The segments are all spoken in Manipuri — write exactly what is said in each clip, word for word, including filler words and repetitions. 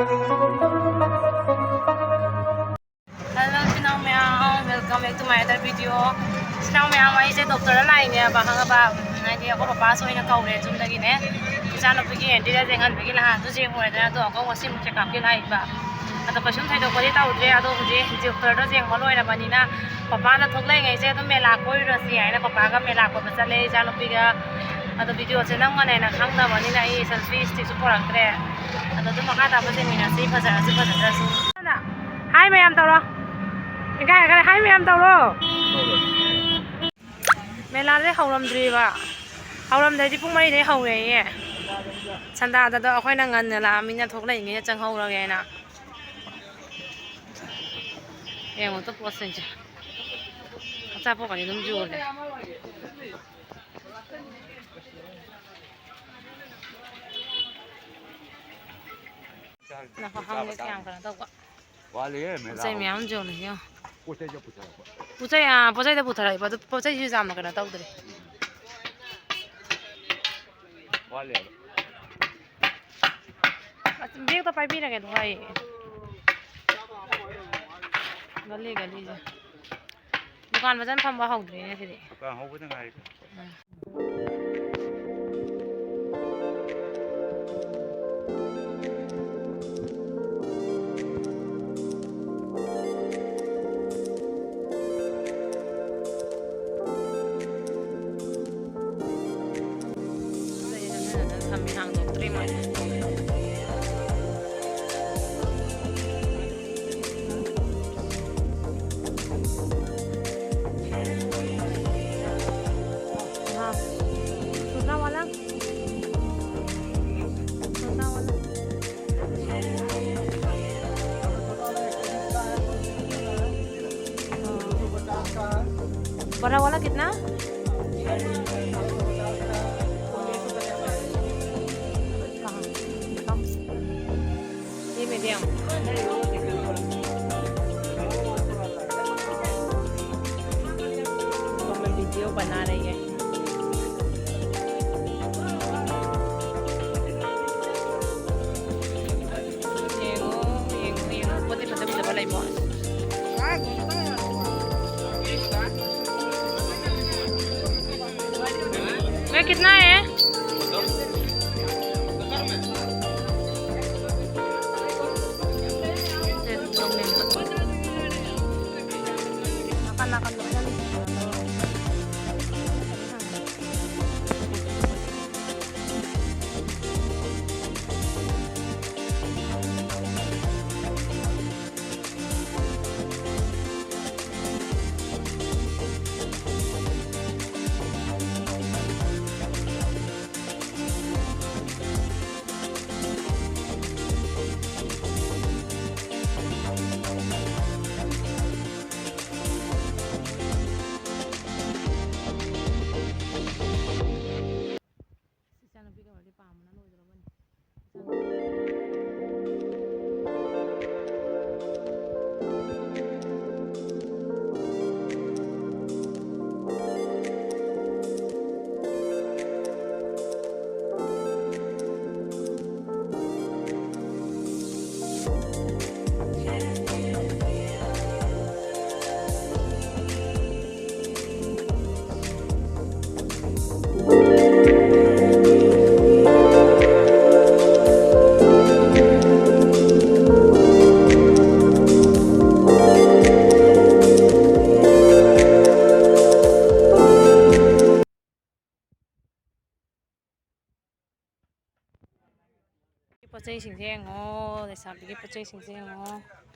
Hello, ꯏꯆꯤꯟ ꯏꯅꯥꯎ ꯃꯌꯥꯝ, welcome back to my other video. ꯏꯆꯤꯟ ꯏꯅꯥꯎ ꯃꯌꯥꯝ, ꯑꯩꯁꯦ ꯗꯣꯛꯇꯔꯗ ꯂꯥꯛꯏꯅꯦꯕ, ꯈꯪꯉꯕ? ꯎꯝ, ꯍꯥꯏꯗꯤ ꯑꯩꯈꯣꯏ ꯄꯄꯥꯁꯨ ꯑꯣꯏꯅ ꯀꯧꯔꯦ ꯌꯨꯝꯗꯒꯤꯅꯦ꯫ ꯏꯆꯥꯅꯨꯄꯤꯒꯤ ꯑꯦꯟꯇꯤꯗ ꯌꯦꯡꯍꯟꯕꯒꯤ ꯅꯍꯥꯟꯁꯨ ꯌꯦꯡꯉꯨꯔꯦꯗꯅ, ꯑꯗꯣ ꯑꯃꯨꯛ ꯉꯁꯤ ꯑꯃꯨꯛ ꯆꯦꯛꯑꯞꯀꯤ ꯂꯥꯛꯏꯕ꯫ ꯑꯗꯣ ꯀꯩꯁꯨꯝ ꯊꯣꯏꯗꯣꯛꯄꯗꯤ ꯇꯧꯗ꯭ꯔꯦ, ꯑꯗꯣ ꯍꯧꯖꯤꯛ ꯗꯣꯛꯇꯔꯗꯣ ꯌꯦꯡꯕ ꯂꯣꯏꯔꯕꯅꯤꯅ ꯄꯄꯥꯅ ꯊꯣꯛꯂꯛꯏꯉꯩꯁꯦ ꯑꯗꯨꯝ ꯃꯦꯂꯥ ꯀꯣꯏꯔꯨꯔꯁꯤ ꯍꯥꯏꯅ ꯄꯄꯥꯒ ꯃꯦꯂꯥ ꯀꯣꯏꯕ ꯆꯠꯂꯦ ꯏꯆꯥꯅꯨꯄꯤꯒ꯫ ꯑꯗꯣ ꯚꯤꯗꯤꯑꯣꯁꯦ ꯅꯝꯒꯅꯦꯅ ꯈꯪꯗꯕꯅꯤꯅ ꯑꯩ ꯁꯦꯜꯐꯤ ꯁ꯭ꯇꯤꯛꯁꯨ ꯄꯨꯔꯛꯇ꯭ꯔꯦ꯫ ꯑꯗꯣ ꯑꯗꯨꯝ ꯃꯈꯥ ꯇꯥꯕ ꯌꯦꯡꯃꯤꯟꯅꯁꯤ, ꯐꯖꯔꯁꯨ ꯐꯖꯗ꯭ꯔꯁꯨ꯫ ꯍꯥꯏ ꯃꯌꯥꯝ ꯇꯧꯔꯣ꯫ ꯏꯀꯥꯏ ꯍꯥꯏꯒꯠꯂꯦ, ꯍꯥꯏ ꯃꯌꯥꯝ ꯇꯧꯔꯣ꯫ ꯃꯦꯂꯥꯁꯦ ꯍꯧꯔꯝꯗ꯭ꯔꯤꯕ꯫ ꯍꯧꯔꯝꯗ꯭ꯔꯗꯤ ꯄꯨꯡ ꯃꯔꯤꯗꯩ ꯍꯧꯔꯦꯌꯦ꯫ ꯁꯟꯗꯥꯗꯗꯣ ꯑꯩꯈꯣꯏꯅ ꯉꯟꯅ ꯂꯥꯛꯑꯃꯤꯅ ꯊꯣꯛꯂꯛꯏꯉꯩꯗ ꯆꯪꯍꯧꯔꯒꯦꯅ꯫ ꯌꯦꯡꯉꯣ ꯇꯨ ꯄꯣꯠꯁꯤꯡꯁꯦ꯫ ꯑꯆꯥꯄꯣꯠꯀꯗꯤ ꯑꯗꯨꯝ ꯌꯣꯜꯂꯦ꯫ ꯉꯥꯏꯈꯣ, ꯍꯪꯒꯦ ꯀꯌꯥꯝ ꯀꯩꯅꯣ ꯇꯧꯕ꯫ ꯋꯥꯠꯂꯤꯌꯦ, ꯃꯦꯂꯥ ꯄꯣꯠ ꯆꯩ ꯍꯧ-, ꯃꯌꯥꯝ ꯌꯣꯜꯂꯦ, ꯌꯦꯡꯉꯣ꯫ ꯄꯣꯠ ꯆꯩꯁꯨ ꯄꯨꯊꯔꯛꯄ꯫ ꯄꯣꯠ ꯆꯩ, ꯑꯥ, ꯄꯣꯠ ꯆꯩꯗ ꯄꯨꯊꯔꯛꯏꯕ, ꯑꯗꯨ ꯄꯣꯠ ꯆꯩꯁꯨ ꯌꯥꯝꯅ ꯀꯩꯅꯣ ꯇꯧꯗ꯭ꯔꯤ꯫ ꯋꯥꯠꯂꯤꯌꯦꯕ꯫ ꯑꯁ, ꯕꯦꯒꯇꯣ ꯄꯥꯏꯕꯤꯔꯒꯦ, ꯑꯗꯨ ꯋꯥꯏꯌꯦ꯫ ꯒꯂꯤ, ꯒꯂꯤꯁꯦ꯫ ꯗꯨꯀꯥꯟ ꯐꯖꯅ ꯐꯝꯕ ꯍꯧꯗ꯭ꯔꯤꯅꯦ ꯁꯤꯗꯤ꯫ ꯗꯨꯀꯥꯟ ꯍꯧꯕꯗ ꯉꯥꯏꯔꯤ꯫ ꯎꯝ꯫ ꯊꯝꯃꯤ, ꯍꯥꯡꯗꯣꯛꯇ꯭ꯔꯤ ꯃꯣꯏ꯫ हाँ, छोटा वाला, छोटा वाला। बड़ा वाला कितना? कहाँ? ये मीडियम। तो मैं वीडियो बना रही है। ꯄꯣꯠ ꯆꯩꯁꯤꯡꯁꯦ ꯌꯦꯡꯉꯣ, ꯂꯩꯁꯥꯕꯤꯒꯤ ꯄꯣꯠ ꯆꯩꯁꯤꯡꯁꯦ ꯌꯦꯡꯉꯣ꯫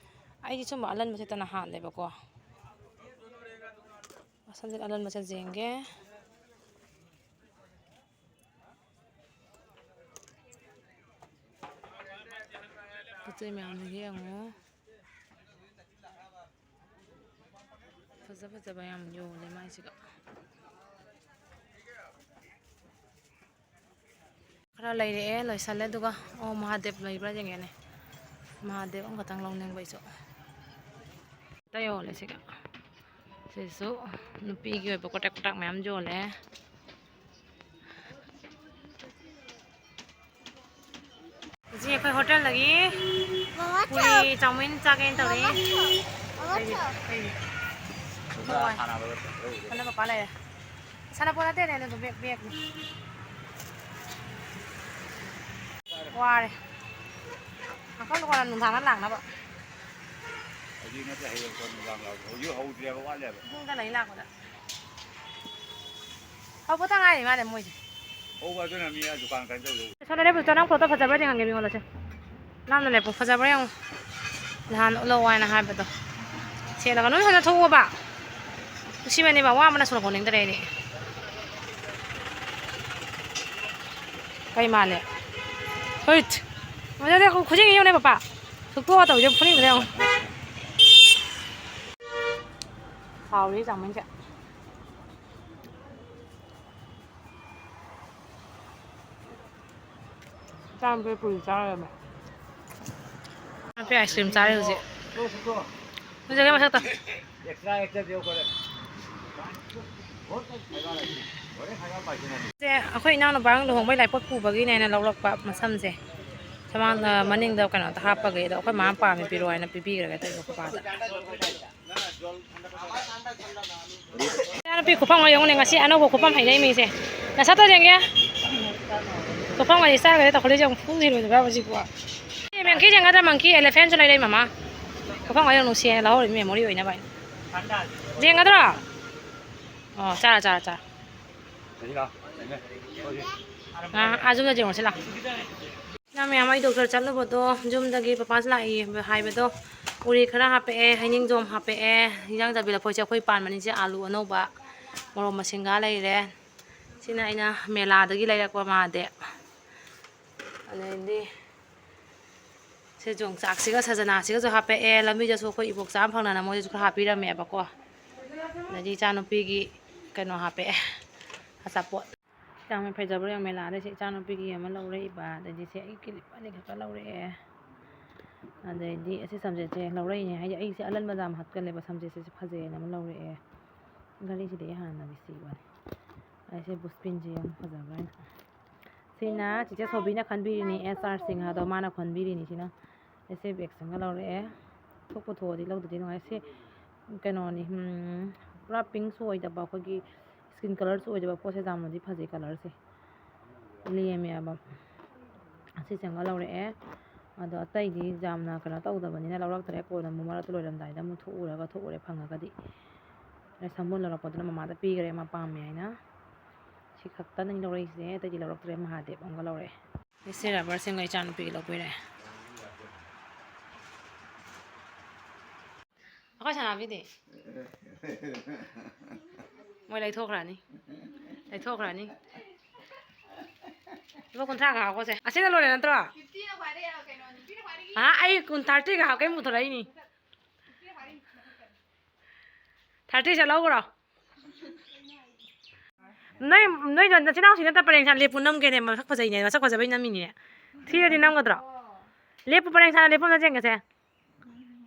ꯑꯩꯗꯤ ꯁꯨꯝꯕ ꯑꯂꯟꯕꯁꯦ ꯇꯅ ꯍꯥꯜꯂꯦꯕꯀꯣ꯫ ꯁꯝꯁꯦ ꯑꯂꯟꯕꯁꯦ ꯌꯦꯡꯒꯦ꯫ ꯄꯣꯠ ꯆꯩ ꯃꯌꯥꯝꯁꯦ ꯌꯦꯡꯉꯣ꯫ ꯐꯖ ꯐꯖꯕ ꯌꯥꯝ ꯌꯣꯜꯂꯦ ꯃꯥꯏꯁꯤꯒ꯫ ꯈꯔ ꯂꯩꯔꯛꯑꯦ, ꯂꯣꯏꯁꯜꯂꯦ꯫ ꯑꯗꯨꯒ ꯑꯣ, ꯃꯍꯥꯗꯦꯕ ꯂꯩꯕ꯭ꯔꯥ ꯌꯦꯡꯒꯦꯅꯦ꯫ ꯃꯍꯥꯗꯦꯕ ꯑꯃꯈꯛꯇꯪ ꯂꯧꯅꯤꯡꯕ ꯑꯩꯁꯨ꯫ ꯑꯇꯩ ꯌꯣꯜꯂꯦ ꯁꯤꯒ꯫ ꯁꯤꯁꯨ ꯅꯨꯄꯤꯒꯤ ꯑꯣꯏꯕ ꯀꯣꯇꯦꯛ ꯀꯣꯇꯥꯛ ꯃꯌꯥꯝ ꯌꯣꯜꯂꯦ꯫ ꯍꯧꯖꯤꯛ ꯑꯩꯈꯣꯏ ꯍꯣꯇꯦꯜꯗꯒꯤ ꯄꯨꯔꯤ ꯆꯥꯎꯃꯤꯟ ꯆꯥꯒꯦꯅ ꯇꯧꯔꯤ꯫ ꯀꯩꯒꯤ? ꯀꯩꯒꯤ? ꯍꯣꯏ꯫ ꯁꯥꯟꯅꯕ ꯄꯄꯥ ꯂꯩꯔꯦ꯫ ꯁꯥꯟꯅꯄꯣꯠ ꯅꯠꯇꯦꯅꯦ, ꯑꯗꯨꯗꯣ ꯕꯦꯛ, ꯕꯦꯛꯅꯤ꯫ ꯋꯥꯔꯦ꯫ ꯉꯥꯛꯇꯪ ꯀꯣꯟꯅ ꯅꯨꯡꯗꯥꯡꯗ ꯂꯥꯛꯅꯕ꯫ ꯍꯧꯖꯤꯛ ꯅꯠꯇꯦ, ꯍꯌꯦꯡ ꯀꯣꯟꯅ ꯅꯨꯡꯗꯥꯡ ꯂꯥꯛꯑꯣ꯫ ꯍꯧꯖꯤꯛ ꯍꯧꯗ꯭ꯔꯦꯕ, ꯋꯥꯠꯂꯦꯕ꯫ ꯄꯨꯡꯗ ꯂꯩ ꯂꯥꯛꯄꯗ꯫ ꯍꯧꯕꯇ ꯉꯥꯏꯔꯤ ꯃꯥꯅꯦ ꯃꯣꯏꯁꯦ꯫ ꯍꯧꯕ ꯑꯗꯨꯅ ꯃꯤ ꯑꯥ ꯗꯨꯀꯥꯟ ꯀꯩꯅꯣ ꯇꯧꯗꯧ꯫ ꯁꯣꯝꯗ ꯂꯦꯞꯄꯨ, ꯆꯣ, ꯅꯪ ꯄꯣꯠꯇꯣ ꯐꯖꯕ꯭ꯔꯥ ꯌꯦꯡꯍꯟꯒꯦ ꯃꯤꯉꯣꯟꯗꯁꯦ꯫ ꯂꯥꯞꯅ ꯂꯦꯞꯄꯨ, ꯐꯖꯕ꯭ꯔꯥ ꯌꯦꯡꯉꯨ꯫ ꯅꯍꯥꯟ ꯎꯠꯂꯛꯑꯣ ꯍꯥꯏꯅ ꯍꯥꯏꯕꯗꯣ꯫ ꯁꯦꯠꯂꯒ ꯂꯣꯏ ꯍꯟꯅ ꯊꯣꯛꯑꯣꯕ꯫ ꯁꯤꯃꯅꯦꯕ ꯑꯋꯥꯕꯅ ꯁꯣꯔ ꯍꯣꯟꯅꯤꯡꯗ꯭ꯔꯦ ꯑꯩꯗꯤ꯫ ꯀꯩ ꯃꯥꯜꯂꯦ? ꯍꯨꯏꯠ! ꯐꯖꯗꯦ, ꯈꯨꯖꯤꯡ ꯌꯦꯡꯉꯨꯅꯦ ꯄꯄꯥ꯫ ꯁꯨꯛꯇꯣꯛꯑ ꯇꯧꯔꯤꯁꯦ ꯐꯨꯅꯤꯡꯗ꯭ꯔꯦ ꯌꯦꯡꯉꯨ꯫ ꯍꯥꯎꯔꯤ ꯆꯥꯎꯃꯟꯁꯦ꯫ ꯆꯥꯝꯕ ꯄꯨꯔꯤ ꯆꯥꯔ ꯂꯩꯔꯝꯃꯦ꯫ ꯃꯥ ice cream ꯆꯥꯔꯤ ꯍꯧꯖꯤꯛ꯫ ꯐꯖꯔꯦ ꯃꯁꯛꯇꯣ꯫ ꯁꯦ, ꯑꯩꯈꯣꯏ ꯏꯅꯥꯎꯅꯨꯄꯥ ꯂꯨꯍꯣꯡꯕꯩ ꯂꯥꯏꯄꯣꯠ ꯄꯨꯕꯒꯤꯅꯦꯅ ꯂꯧꯔꯛꯄ ꯃꯁꯝꯁꯦ꯫ ꯁꯃꯥꯡꯗ, ꯃꯅꯤꯡꯗ ꯀꯩꯅꯣꯗ ꯍꯥꯞꯄꯒꯤ, ꯑꯗꯣ ꯑꯩꯈꯣꯏ ꯃꯥꯅ ꯄꯥꯝꯃꯦ ꯄꯤꯔꯛꯑꯣ ꯍꯥꯏꯅ ꯄꯤꯕꯤꯈ꯭ꯔꯒꯦ ꯇꯧꯕ ꯑꯩꯈꯣꯏ ꯄꯥꯗ꯫ ꯏꯆꯥꯅꯨꯄꯤ ꯈꯨꯐꯝ ꯑꯃ ꯌꯦꯡꯉꯨꯅꯦ, ꯉꯁꯤ ꯑꯅꯧꯕ ꯈꯨꯐꯝ ꯍꯩꯅꯩ ꯃꯤꯁꯦ꯫ ꯅꯁꯛꯇꯣ ꯌꯦꯡꯒꯦ꯫ ꯈꯨꯐꯝꯒꯁꯦ ꯆꯥꯔꯒꯗꯤ ꯇꯧꯈꯠꯂꯤꯁꯦ ꯌꯦꯡꯉꯨ, ꯐꯨ ꯁꯤꯔꯣꯏꯗ꯭ꯔꯥ ꯍꯧꯖꯤꯛꯄꯨ꯫ ꯑꯦ, monkey ꯌꯦꯡꯒꯗ꯭ꯔꯥ? Monkey, elephant ꯁꯨ ꯂꯩꯔꯦ ꯃꯃꯥ꯫ ꯈꯨꯐꯝꯒ ꯌꯥꯝ ꯅꯨꯡꯁꯤꯌꯦ, ꯂꯧꯍꯧꯔꯤ memory ꯑꯣꯏꯅꯕ ꯍꯥꯏꯅ꯫ ꯌꯦꯡꯒꯗ꯭ꯔꯣ? ꯑꯣ, ꯆꯥꯔꯣ, ꯆꯥꯔꯣ, ꯆꯥꯔꯣ꯫ ꯑꯥ, ꯑꯥ, ꯌꯨꯝꯗ ꯌꯦꯡꯉꯨꯁꯤ ꯂꯥꯎ꯫ ꯏꯆꯥ ꯃꯌꯥꯝ ꯑꯩ ꯗꯣꯛꯇꯔ ꯆꯠꯂꯨꯕꯗꯣ, ꯌꯨꯝꯗꯒꯤ ꯄꯄꯥꯁꯨ ꯂꯥꯛꯏ ꯍꯥꯏꯕꯗꯣ, ꯎꯔꯤ ꯈꯔ ꯍꯥꯞꯄꯛꯑꯦ, ꯍꯩꯅꯤꯡꯖꯣꯝ ꯍꯥꯞꯄꯛꯑꯦ, ꯍꯤꯟꯖꯥꯡ ꯆꯥꯕꯤ ꯂꯐꯣꯏꯁꯦ ꯑꯩꯈꯣꯏ ꯄꯥꯟꯕꯅꯤꯁꯦ, ꯑꯥꯂꯨ ꯑꯅꯧꯕ, ꯃꯣꯔꯣꯛ ꯃꯁꯤꯡꯒ ꯂꯩꯔꯦ꯫ ꯁꯤꯅ ꯑꯩꯅ ꯃꯦꯂꯥꯗꯒꯤ ꯂꯩꯔꯛꯄ ꯃꯥꯗꯤ꯫ ꯑꯗꯩꯗꯤ ꯁꯦ ꯌꯣꯡꯆꯥꯛꯁꯤꯒ ꯁꯖꯅꯥꯁꯤꯒꯁꯨ ꯍꯥꯞꯄꯛꯑꯦ꯫ ꯂꯝꯕꯤꯗꯁꯨ ꯑꯩꯈꯣꯏ ꯏꯕꯣꯛ ꯆꯥꯕ ꯐꯪꯅꯅ ꯃꯣꯏꯗꯁꯨ ꯈꯔ ꯍꯥꯞꯄꯤꯔꯝꯃꯦꯕꯀꯣ꯫ ꯑꯗꯩꯗꯤ ꯏꯆꯥꯅꯨꯄꯤꯒꯤ ꯀꯩꯅꯣ ꯍꯥꯞꯄꯛꯑꯦ, ꯑꯆꯥꯄꯣꯠ꯫ ꯌꯥꯝꯅ ꯐꯖꯕ꯭ꯔꯥ ꯌꯦꯡꯉꯨ, ꯃꯦꯂꯥꯗ ꯁꯤ ꯏꯆꯥꯅꯨꯄꯤꯒꯤ ꯑꯃ ꯂꯧꯔꯛꯏꯕ, ꯑꯗꯩꯗꯤ ꯁꯤ ꯑꯩ ꯀꯤꯂꯤꯞ ꯑꯅꯤꯈꯛꯀ ꯂꯧꯔꯛꯑꯦ꯫ ꯑꯗꯩꯗꯤ ꯑꯁꯤ ꯁꯝꯖꯦꯠꯁꯦ ꯂꯧꯔꯛꯏꯅꯦ, ꯍꯥꯏꯗꯤ ꯑꯩꯁꯦ ꯑꯂꯟꯕꯗ ꯌꯥꯝ ꯍꯥꯠꯀꯜꯂꯦꯕ, ꯁꯝꯖꯦꯠꯁꯦ ꯐꯖꯩꯌꯦꯅ ꯑꯃ ꯂꯧꯔꯛꯑꯦ꯫ ꯘꯔꯤꯁꯤꯗꯤ ꯑꯩ ꯍꯥꯟꯅꯒꯤ ꯁꯤꯕꯅꯦ꯫ ꯑꯩꯁꯦ ꯕꯨꯁꯄꯤꯟꯁꯦ ꯌꯥꯝ ꯐꯖꯕ꯭ꯔꯥ ꯍꯥꯏꯅ꯫ ꯁꯤꯅ ꯆꯤꯆꯦ ꯁꯣꯕꯤꯅ ꯈꯟꯕꯤꯔꯤꯅꯤ, ꯑꯦꯁ ꯑꯥꯔ ꯁꯤꯡꯍꯗꯣ ꯃꯥꯅ ꯈꯟꯕꯤꯔꯤꯅꯤ꯫ ꯁꯤꯅ ꯑꯦꯁ ꯑꯦꯐ ꯑꯦꯛꯁꯟꯒ ꯂꯧꯔꯛꯑꯦ꯫ ꯊꯣꯛꯄꯨ ꯊꯣꯛꯑꯗꯤ ꯂꯧꯗꯗꯤ ꯅꯨꯡꯉꯥꯏ꯫ ꯁꯤ ꯀꯩꯅꯣꯅꯤ, ꯎꯝ, ꯄꯨꯔꯥ ꯄꯤꯡꯁꯨ ꯑꯣꯏꯗꯕ, ꯑꯩꯈꯣꯏꯒꯤ ꯁ꯭ꯀꯤꯟ ꯀꯂꯔꯁꯨ ꯑꯣꯏꯗꯕ ꯄꯣꯠꯁꯦ ꯌꯥꯝꯅꯗꯤ ꯐꯖꯩ ꯀꯂꯔꯁꯦ꯫ ꯂꯦꯝꯃꯦꯕ꯫ ꯑꯁꯤꯁꯦ ꯑꯃꯒ ꯂꯧꯔꯛꯑꯦ꯫ ꯑꯗꯣ ꯑꯇꯩꯗꯤ ꯌꯥꯝꯅ ꯀꯩꯅꯣ ꯇꯧꯗꯕꯅꯤꯅ ꯂꯧꯔꯛꯇ꯭ꯔꯦ꯫ ꯀꯣꯟꯅ ꯑꯃꯨꯛ ꯃꯔꯛꯇ ꯂꯣꯏꯔꯝꯗꯥꯏꯗ ꯑꯃꯨꯛ ꯊꯣꯛꯎꯔꯒ ꯊꯣꯛꯎꯔꯦ ꯐꯪꯉꯒꯗꯤ꯫ ꯑꯗꯩ ꯁꯝꯕꯨꯟ ꯂꯧꯔꯛꯄꯗꯨꯅ ꯃꯃꯥꯗ ꯄꯤꯈ꯭ꯔꯦ, ꯃꯥ ꯄꯥꯝꯃꯦ ꯍꯥꯏꯅ꯫ ꯁꯤ ꯈꯛꯇꯅꯤ ꯂꯧꯔꯛꯏꯁꯦ, ꯑꯇꯩꯗꯤ ꯂꯧꯔꯛꯇ꯭ꯔꯦ꯫ ꯃꯍꯥꯗꯦꯕ ꯑꯃꯒ ꯂꯧꯔꯛꯑꯦ꯫ ꯁꯤ ꯔꯕꯔꯁꯤꯡꯒ ꯏꯆꯥꯅꯨꯄꯤꯒꯤ ꯂꯧꯕꯤꯔꯦ꯫ ꯑꯩꯈꯣꯏ ꯁꯅꯥꯕꯤꯗꯤ? ꯃꯣꯏ ꯂꯩꯊꯣꯛꯈ꯭ꯔꯅꯤ꯫ ꯂꯩꯊꯣꯛꯈ꯭ꯔꯅꯤ꯫ ꯂꯨꯄꯥ ꯀꯨꯟꯊ꯭ꯔꯥ ꯈꯛ ꯍꯥꯞꯄꯣꯁꯦ꯫ ꯑꯁꯤꯅ ꯂꯣꯏꯔꯦ ꯅꯠꯇ꯭ꯔꯣ? ꯑꯥ, ꯑꯩ ꯀꯨꯟ, ꯊꯥꯔꯇꯤꯒ ꯍꯥꯞꯀꯦ ꯄꯨꯊꯣꯔꯛꯏꯅꯤ꯫ ꯊꯥꯔꯇꯤꯁꯦ ꯂꯧꯈ꯭ꯔꯣ꯫ ꯅꯣꯏ, ꯅꯣꯏꯗꯣ ꯅꯆꯤꯟ ꯅꯅꯥꯎꯁꯤꯡ ꯅꯠꯇ꯭ꯔ ꯄꯔꯦꯡ ꯁꯥꯅ ꯂꯦꯞꯄꯨ, ꯅꯝꯒꯦꯅꯦ, ꯃꯁꯛ ꯐꯖꯩꯅꯦ, ꯃꯁꯛ ꯐꯖꯕꯩ ꯅꯝꯃꯤꯅꯦ꯫ ꯊꯤꯔꯗꯤ ꯅꯝꯒꯗ꯭ꯔꯣ? ꯂꯦꯞꯄꯨ, ꯄꯔꯦꯡ ꯁꯥꯅ ꯂꯦꯞꯄꯨ, ꯑꯝꯇ ꯌꯦꯡꯒꯦꯁꯦ꯫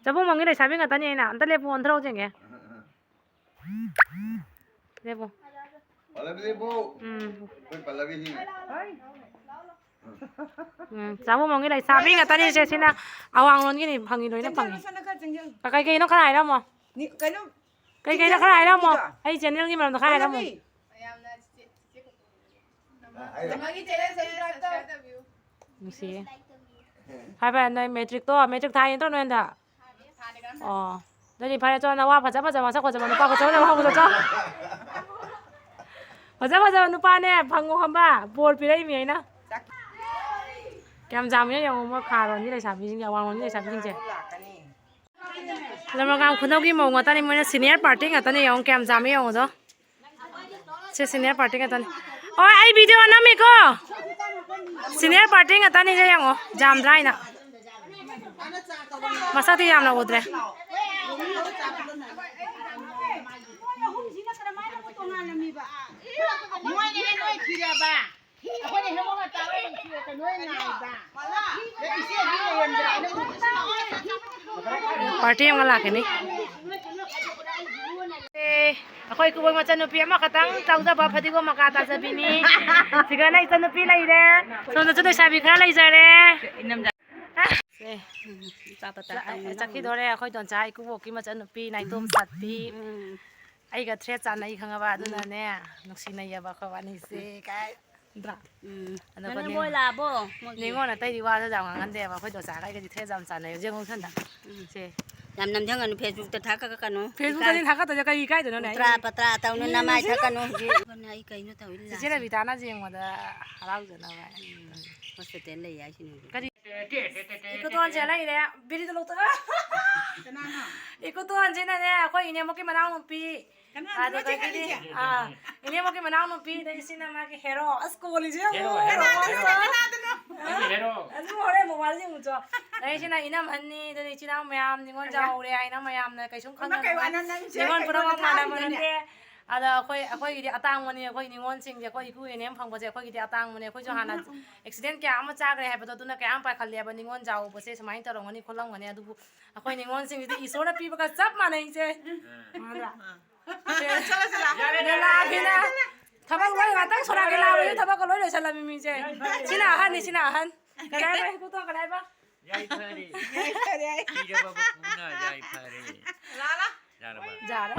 ꯆꯥꯕꯨꯡꯕꯝꯒꯤ ꯂꯩꯁꯥꯕꯤ ꯉꯥꯛꯇꯅꯤ ꯑꯩꯅ꯫ ꯑꯝꯇ ꯂꯦꯞꯄꯨ, ꯑꯣꯟꯊꯣꯔꯛꯎ ꯌꯦꯡꯒꯦ꯫ ꯂꯦꯞꯄꯨ꯫ ꯄꯜꯂꯕꯤ ꯂꯦꯞꯄꯨ꯫ ꯎꯝ꯫ ꯑꯩꯈꯣꯏ ꯄꯜꯂꯕꯤ ꯍꯤ꯫ ꯎꯝ, ꯆꯥꯕꯨꯡꯕꯝꯒꯤ ꯂꯩꯁꯥꯕꯤ ꯉꯥꯛꯇꯅꯤ ꯁꯦ, ꯁꯤꯅ ꯑꯋꯥꯡꯂꯣꯟꯒꯤꯅꯤ, ꯐꯪꯉꯤ, ꯂꯣꯏꯅ ꯐꯪꯉꯤ꯫ ꯆꯪꯁꯤꯜꯂꯨ, ꯁꯣꯝꯗ ꯈꯔ ꯆꯪꯁꯤꯜꯂꯨ꯫ ꯀꯩ ꯀꯩꯅꯣ ꯈꯔ ꯍꯥꯏꯔꯝꯃꯣ꯫ ꯅꯤ-, ꯀꯩꯅꯣ, ꯀꯩ ꯀꯩꯅꯣ ꯈꯔ ꯍꯥꯏꯔꯝꯃꯣ꯫ ꯅꯨꯄꯤꯗꯣ꯫ ꯑꯩ ꯆꯦꯅꯦꯜꯒꯤ ꯃꯔꯝꯗ ꯈꯔ ꯍꯥꯏꯔꯝꯃꯣ꯫ ꯄꯜꯂꯕꯤ꯫ ꯃꯌꯥꯝꯅ ꯆꯤꯆꯦ, ꯆꯤꯆꯦ ꯀꯧꯕꯤꯌꯨ꯫ ꯃꯥꯒꯤ ꯆꯦꯅꯦꯜ subscribe ꯇꯧꯕꯤꯌꯨ꯫ ꯅꯨꯡꯁꯤꯌꯦ꯫ ꯍꯥꯏ ꯚꯥꯏ, ꯅꯣꯏ ꯃꯦꯇ꯭ꯔꯤꯛꯇꯣ, ꯃꯦꯇ꯭ꯔꯤꯛ ꯊꯥꯏ ꯅꯠꯇ꯭ꯔꯣ ꯅꯣꯏ ꯍꯟꯗꯛ? ꯑꯣ꯫ ꯑꯗꯨꯗꯤ ꯐꯔꯦ, ꯆꯣ, ꯅꯋꯥ ꯐꯖ ꯐꯖꯕ, ꯃꯁꯛ ꯐꯖꯕ, ꯅꯨꯄꯥ ꯐꯖ ꯐꯖꯕ ꯍꯧꯕꯗꯣ ꯆꯣ꯫ ꯐꯖ ꯐꯖꯕ ꯅꯨꯄꯥꯅꯦ ꯐꯪꯉꯣ ꯈꯪꯕ, ꯕꯣꯔ ꯄꯤꯔꯛꯏꯃꯤ ꯑꯩꯅ꯫ ꯀꯌꯥꯝ ꯌꯥꯝꯃꯤꯅꯣ ꯌꯦꯡꯉꯣ, ꯃꯣꯏ ꯈꯥꯔꯣꯝꯒꯤ ꯂꯩꯁꯥꯕꯤꯁꯤꯡꯁꯦ, ꯑꯋꯥꯡꯂꯣꯝꯒꯤ ꯂꯩꯁꯥꯕꯤꯁꯤꯡꯁꯦ꯫ ꯂꯝ ꯂꯝꯀꯥꯡ ꯈꯨꯅꯧꯒꯤ ꯃꯧ ꯉꯥꯛꯇꯅꯤ, ꯃꯣꯏꯅ senior party ꯉꯥꯛꯇꯅꯤ꯫ ꯌꯦꯡꯉꯣ ꯀꯌꯥꯝ ꯌꯥꯝꯃꯤ ꯌꯦꯡꯉꯣꯗꯣ꯫ ꯁꯤ senior party ꯉꯥꯛꯇꯅꯤ꯫ ꯍꯣꯏ, ꯑꯩ video ꯅꯝꯃꯤꯀꯣ꯫ Senior party ꯉꯥꯛꯇꯅꯤ, ꯁꯦ ꯌꯦꯡꯉꯣ, ꯌꯥꯝꯗ꯭ꯔꯥ ꯍꯥꯏꯅ꯫ ꯃꯁꯛꯇꯤ ꯌꯥꯝꯅ ꯎꯗ꯭ꯔꯦ꯫ ꯃꯣꯏꯅꯦ ꯅꯣꯏ ꯊꯤꯔꯕ? ꯑꯩꯈꯣꯏꯅ ꯍꯦꯔꯣꯒ ꯇꯥꯔꯒ ꯅꯨꯡꯁꯤꯔꯒ ꯅꯣꯏ ꯉꯥꯏꯕ꯫ ꯏꯆꯦꯗꯤ ꯂꯩꯔꯝꯗ꯭ꯔꯦ, ꯑꯩꯅ ꯎꯕꯗ꯫ Party ꯑꯃꯒ ꯂꯥꯛꯀꯅꯤ꯫ ꯑꯦ, ꯑꯩꯈꯣꯏ ꯏꯀꯨꯕꯣꯛ ꯃꯆꯟꯅꯨꯄꯤ ꯑꯃꯈꯛꯇꯪ ꯇꯧꯖꯕ ꯐꯗꯤꯒꯣꯝ ꯃꯀꯥ ꯇꯥꯖꯕꯤꯅꯤ꯫ ꯁꯤꯒꯅ ꯏꯆꯟꯅꯨꯄꯤ ꯂꯩꯔꯦ꯫ ꯁꯣꯝꯗꯁꯨ ꯂꯩꯁꯥꯕꯤ ꯈꯔ ꯂꯩꯖꯔꯦ꯫ ꯁꯦ, ꯆꯥ ꯄꯇꯥ ꯆꯥ-, ꯇꯧꯅ ꯆꯠꯈꯤꯗꯣꯔꯦ ꯑꯩꯈꯣꯏ ꯗꯣꯟꯆꯥ ꯏꯀꯨꯕꯣꯛꯀꯤ ꯃꯆꯟꯅꯨꯄꯤ ꯅꯥꯏꯇꯣꯝ ꯁꯥꯠꯄꯤ꯫ ꯎꯝ꯫ ꯑꯩꯒ thread ꯆꯥꯟꯅꯩ ꯈꯪꯉꯕ, ꯑꯗꯨꯅꯅꯦ ꯅꯨꯡꯁꯤꯅꯩꯌꯦꯕ ꯑꯩꯈꯣꯏ ꯋꯥꯅꯤꯁꯦ ꯀꯥꯏ꯫ ꯅꯠꯇ꯭ꯔꯥ? ꯎꯝ꯫ ꯑꯗꯣ ꯅꯪ ꯑꯩꯈꯣꯏ ꯃꯣꯏ ꯂꯥꯛꯑꯕꯣ? ꯃꯣꯏꯒꯤ ꯅꯤꯉꯣꯜ ꯑꯇꯩꯗꯤ ꯋꯥꯁꯨ ꯌꯥꯝ ꯉꯥꯡꯍꯟꯗꯦꯕ, ꯑꯩꯈꯣꯏ ꯗꯣꯟꯆꯥꯒ ꯑꯩꯒꯗꯤ thread ꯌꯥꯝ ꯆꯥꯟꯅꯩ ꯍꯧꯖꯤꯛ ꯍꯧꯁꯟꯗ꯫ ꯎꯝ꯫ ꯁꯦ꯫ ꯌꯥꯝ ꯅꯝꯖꯟꯒꯅꯨ, Facebook-ꯇ ꯊꯥꯒꯠꯀꯅꯨ꯫ Facebook-ꯇꯗꯤ ꯏꯀꯥꯏ꯫ ꯊꯥꯒꯠꯇꯣꯏꯁꯦ ꯀꯩ ꯏꯀꯥꯏꯗꯣꯏꯅꯣꯅꯦ? ꯎꯇ꯭ꯔꯥ ꯄꯇ꯭ꯔꯥ ꯇꯧꯅꯨ, ꯅꯃꯥꯏ ꯊꯛꯀꯅꯨ ꯍꯧꯖꯤꯛ꯫ ꯑꯩ ꯀꯩꯅꯣ ꯇꯧꯔꯤ ꯆꯤꯆꯦ ꯂꯥꯁ꯫ ꯔꯕꯤꯇꯥꯅ ꯌꯦꯡꯕꯗ ꯍꯔꯥꯎꯖꯅꯕ꯫ ꯎꯝ꯫ Hospital ꯂꯩ ꯍꯥꯏꯁꯤꯅꯤ ꯍꯧꯖꯤꯛ꯫ ꯀꯔꯤ? ꯏꯀꯣꯇꯣꯟꯁꯦ ꯂꯩꯔꯦ, ꯕꯤꯔꯤꯗ ꯂꯧꯊꯣꯛ-, ꯏꯀꯣꯇꯣꯟꯁꯤꯅꯅꯦ ꯑꯩꯈꯣꯏ ꯏꯅꯦꯝꯕꯣꯛꯀꯤ ꯃꯅꯥꯎꯅꯨꯄꯤ꯫ ꯀꯅꯥꯅꯣ ꯑꯗꯨꯗꯒꯤꯗꯤ, ꯆꯦ ꯀꯅꯤꯁꯦ? ꯑꯥ, ꯏꯅꯦꯝꯕꯣꯛꯀꯤ ꯃꯅꯥꯎꯅꯨꯄꯤ, ꯑꯗꯩ ꯁꯤꯅ ꯃꯥꯒꯤ ꯍꯦꯔꯣ꯫ ꯑꯁ, ꯀꯣꯜꯂꯤꯁꯦ ꯌꯦꯡꯉꯨ, ꯍꯦꯔꯣ, ꯍꯦꯔꯣ, ꯍꯦꯔꯣ꯫ ꯍꯦꯔꯣ꯫ ꯑꯩꯒꯤ ꯍꯦꯔꯣ꯫ ꯑꯗꯨ ꯍꯣꯔꯦꯟ ꯃꯣꯕꯥꯏꯜꯗ ꯌꯦꯡꯉꯨꯆꯣ꯫ ꯑꯗꯩ ꯁꯤꯅ ꯏꯅꯝ ꯑꯍꯟꯅꯤ, ꯑꯗꯨꯅ ꯏꯆꯤꯟ ꯏꯅꯥꯎ ꯃꯌꯥꯝ ꯅꯤꯉꯣꯜ ꯆꯥꯍꯧꯔꯦ ꯍꯥꯏꯅ ꯃꯌꯥꯝꯅ ꯀꯩꯁꯨꯝ ꯈꯪꯅꯗꯕ꯫ ꯅꯤꯉꯣꯜ ꯄꯨꯝꯅꯃꯛ ꯃꯥꯟꯅꯕ ꯅꯠꯇꯦ꯫ ꯑꯗ ꯑꯩꯈꯣꯏ, ꯑꯩꯈꯣꯏꯒꯤꯗꯤ ꯑꯇꯥꯡꯕꯅꯤ, ꯑꯩꯈꯣꯏ ꯅꯤꯉꯣꯜꯁꯤꯡꯁꯦ, ꯑꯩꯈꯣꯏ ꯏꯀꯨ ꯏꯅꯦꯝ ꯐꯪꯕꯁꯦ ꯑꯩꯈꯣꯏꯒꯤꯗꯤ ꯑꯇꯥꯡꯕꯅꯤ꯫ ꯑꯩꯈꯣꯏꯁꯨ ꯍꯥꯟꯅ accident ꯀꯌꯥ ꯑꯃ ꯆꯥꯈ꯭ꯔꯦ ꯍꯥꯏꯕꯗꯣ, ꯑꯗꯨꯅ ꯀꯌꯥ ꯑꯃ ꯄꯥꯏꯈꯠꯂꯦꯕ꯫ ꯅꯤꯉꯣꯜ ꯆꯥꯎꯕꯁꯦ ꯁꯨꯃꯥꯏꯅ ꯇꯧꯔꯝꯒꯅꯤ ꯈꯣꯠꯂꯝꯒꯅꯤ, ꯑꯗꯨꯕꯨ ꯑꯩꯈꯣꯏ ꯅꯤꯉꯣꯜꯁꯤꯡꯁꯤꯗꯤ ꯏꯁꯣꯔꯅ ꯄꯤꯕꯒ ꯆꯞ ꯃꯥꯟꯅꯩꯁꯦ꯫ ꯃꯥꯟꯅꯗ꯭ꯔꯥ? ꯆꯠꯂꯣ, ꯆꯠꯂꯣ꯫ ꯂꯤꯂꯥꯒꯤꯅ ꯊꯕꯛ ꯂꯣꯏ ꯉꯥꯛꯇꯪ ꯁꯣꯔꯥꯠꯀꯤ ꯂꯥꯛꯄꯒꯤ ꯊꯕꯛꯀ ꯂꯣꯏ ꯂꯣꯏꯁꯜꯂꯝꯃꯤ ꯃꯤꯁꯦ꯫ ꯁꯤꯅ ꯑꯍꯟꯅꯤ, ꯁꯤꯅ ꯑꯍꯟ꯫ ꯀꯗꯥꯏ ꯍꯥꯏꯕ? ꯍꯦꯛꯇ ꯀꯗꯥꯏ ꯍꯥꯏꯕ? ꯌꯥꯏꯐꯔꯦ꯫ ꯌꯥꯏꯐꯔꯦ꯫ ꯄꯤꯔꯕ ꯃꯄꯨꯅ ꯌꯥꯏꯐꯔꯦ꯫ ꯂꯥ, ꯂꯥ꯫ ꯌꯥꯔꯕ? ꯌꯥꯔꯦ꯫